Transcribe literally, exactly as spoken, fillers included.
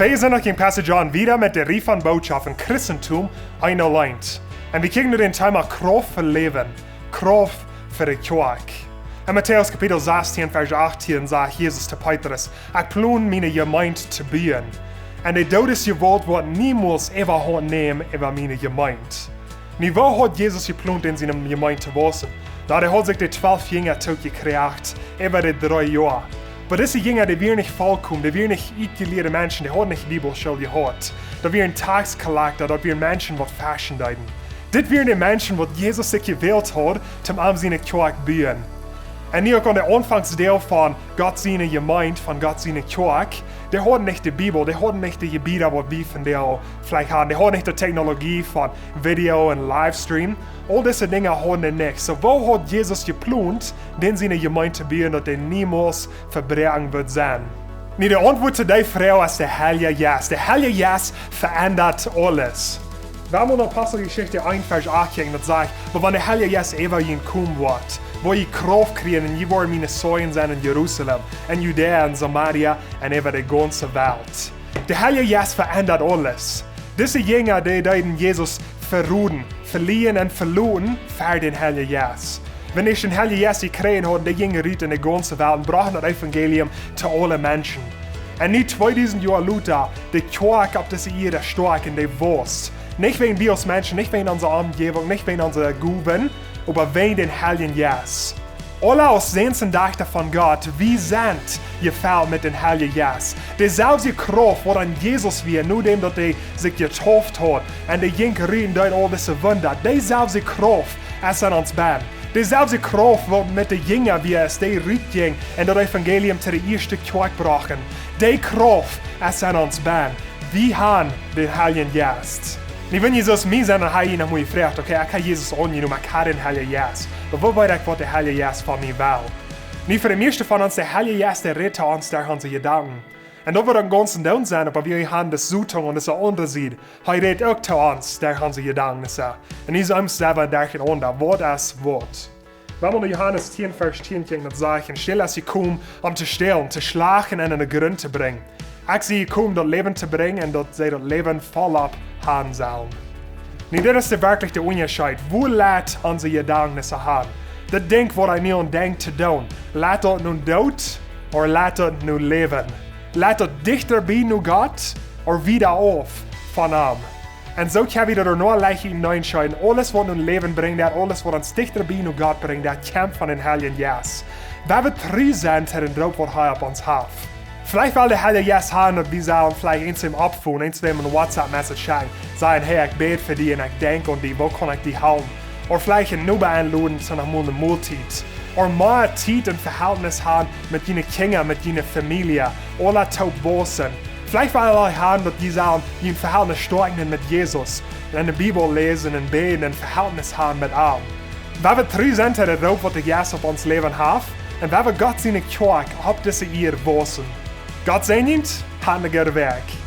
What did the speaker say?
Wie sent noch en Pastor John wieda met de Rieej von Bootschoften Christentum, een auleen. Un wie kjikjen no dän Thema Krauft fa Läwen, Krauft fa de Kjoakj. En Matäus Kapitel sastieen, Varsch achttieen sajcht Jesus to Petrus: "Ekj plon miene Jemeent to buen. Un de Doodesjewault woat niemols äwahaunt nämen äwa miene Jemeent." Nu, woo haud Jesus jeplont, en siene Jemeent to wausen? Nu, hee haud sikj de twalf Jinja toopjekjräajen äwa de dree Joa. Oba dise Jinja, dee wieren nich volkomen, dee wieren nich utjelieede Menschen, dee hauden nich Bibelschool jehaut. Daut wieren Taxkollekta, daut wieren Menschen, waut feschen deeden. Dit wieren de Menschen, waut Jesus sikj jewält haud, toom am siene Kjoakj buen. Un nu uk aun de Aunfangsdeel von Gott siene Jemeent, von Gott siene Kjoakj, dee hauden nich de Bibel, dee hauden nich de Jebieda, waut wie vondoag veleicht haben. Dee hauden nich de Technologie von Video un Livestream. Aul dise Dinja hauden dee nich. Soo, woo haud Jesus jeplont, en siene Jemeent to buen, daut dee niemols vebroaken wudd sennen? Nu, de Auntwuat to dee Froag es de Heilje Jeist. De Heilje Jeist veendat aules. Wie haben en Aposteljeschicht een, Varsch acht kjikjen, daut sajcht: "Oba wan de Heilje Jeist äwa junt komen woat, woa jie Krauft kjrieen un jie woaren miene Zeijen sennen en Jerusalem, en Judäa, en Samaria un äwa de gaunze Welt." De Heilje Jeist veendat aules. Dise Jinja, dee deeden Jesus veroden, velieren un veloten fa dän Heiljen Jeist. Wan dee dän Heiljen Jeist jekjräajen hauden, dee jinjen rut en de gaunze Welt un brochten daut Evangelium to aule Menschen. Un nu, tweedusent Joa lota, de Kjoakj opp dise Ieed stoakj un dee waust. Nich wäajen wie aus Menschen, nich wäajen onse Omjäwunk, nich wäajen onse Gowen, oba wäajen dän Heiljen Jeist. Aule aus Säns un Dajchta von Gott, wie sent jefelt met dän Heiljen Jeist. Deeselwje Krauft, waut aun Jesus wia, nodäm daut hee sikj jedeept haud, un dee jinkj rut un deed aul dise Wunda. Deeselwje Krauft es aun ons bennen. Deeselwje Krauft, waut met de Jinja wia, aus dee rutjinjen un daut Evangelium to de ieeschte Kjoakj brochten. Dee Krauft es aun ons bennen. Wie haben dän Heiljen Jeist. Nu, wan jie soo aus mie sent, dan ha jie noch mol jefroacht: "Okay, ekj hab Jesus aunjenomen, ekj hab dän Heiljen Jeist. Oba woo weet ekj, waut de Heilje Jeist von mie well?" Nu, fa de mieeschte von ons, de Heilje Jeist, dee rät to ons derch onse Jedanken. Un daut woat een gaunzen Deel sennen, oba wie haben dise Sottung aun dise aundre Sied. Hee rät uk to ons derch onse Jedanken. Un dise Ieed selfst derch een aundret. Waut es waut? Wie haben en Johanes tieen, Varsch tieen kjikjen, daut sajcht: "Een Stäl es jekomen, om to stälen, to schlachten un om Grunt to brinjen. Ekj sie jekomen, daut Läwen to brinjen un daut see daut Läwen vollopp haben sellen." Nu, dit es de werkjliche Unjascheet. Woo lat onse Jedanken aun? Daut Dinkj, waut wie nu aun denkjen to doonen, lat daut nu doot, ooda lat daut nu läwen? Lat daut dichta bie no Gott, ooda wieda auf von am? Un soo kjenn wie daut noch leicht unjascheeden. Aules, waut ons Läwen brinjt, daut aules, waut ons dichta bie no Gott brinjt, daut kjemt von dän Heiljen Jeist. Wan wie tru sent to dän Roop, waut hee opp ons haft. Veleicht well de Heilje Jeist haben, daut wie sellen veleicht eent to eent oppfonen, eent to eent een WhatsApp-Message schekjen, sajen: "Hey, ekj bäd fa die un ekj denkj aun die, woo kaun ekj die halpen?" Ooda veleicht eenen Noba enloden to noch mol eene Moltiet. Ooda mea Tiet un Vehältnis haben met june Kjinja, met june Famielje, ooda to wausen. Veleicht well hee haben, daut jie sellen jun Vehältnis stoakjen met Jesus, un de Bibel läsen un bäden un Vehältnis haben met am. Wan wie tru sent to dän Roop, waut de Jeist opp ons Läwen haft, un wan wie Gott siene Kjoakj opp dise Ieed wausen. Gott säajent, hab eene goode Wäakj.